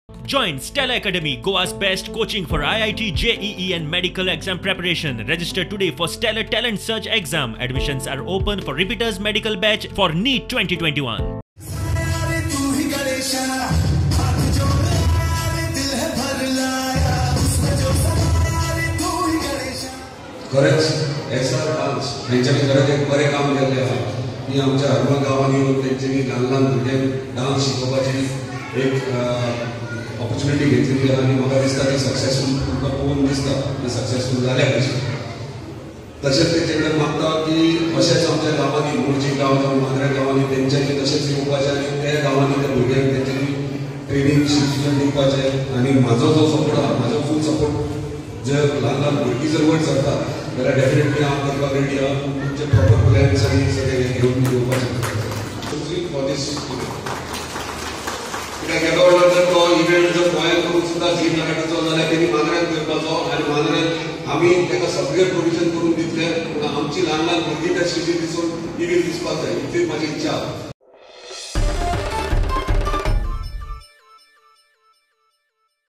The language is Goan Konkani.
Join Stella Academy, Goa's best coaching for IIT, JEE and medical exam preparation. Register today for Stellar Talent Search exam. Admissions are open for repeaters medical batch for NEET 2021. तू ही गणेशा, हाथ जोड़ दिल है भर लाया, उसमें जो समाया रे तू ही गणेशा. खरेंच एस आर डान्स हेंच्यांनी खरेंच एक बरें काम केल्लें आसा की आमच्या हरमल गांवांनी येवन तेंच्यांनी ल्हान ल्हान भुरग्यांक डान्स शिकोवपाची एक ऑपॉर्च्युनिटी घेतलेली आहा आनी म्हाका दिसता ती सक्सेसफूल, तुमकां पळोवन दिसता ती सक्सेसफूल जाल्या कशी. तशेंच तेंचे कडेन मागता की अशेंच आमच्या गांवांनी, मोरजी गांव जावं मांद्रे गांवांनी तेंच्यांनी तशेंच येवपाचें आनी त्या गांवांनी त्या भुरग्यांक तेंच्यांनी ट्रेनींग शिक्षण दिवपाचें. आनी म्हाजो जो सपोर्ट आहा, म्हाजो फूल सपोर्ट, जे ल्हान ल्हान भुरगीं जर वयर सरता जाल्यार डेफिनेटली हांव करपाक रेडी आहा. पूण तुमचे प्रॉपर प्लॅन्स आनी सगळें हें घेवन येवपाचें फॉर दीस, कित्याक येदो व्हडलो जर तो इव्हेंट जर गोंयांत करून सुद्दां झी मराठीचो जाल्यार तेणी मांद्र्यांत करपाचो आनी मांद्र्यांत आमी ताका सगळें प्रोविजन करून दितले, पूण आमची ल्हान ल्हान भुरगीं त्या स्टेजीर दिसून इव्हील दिसपाक जाय, इतलीच म्हाजी इच्छा.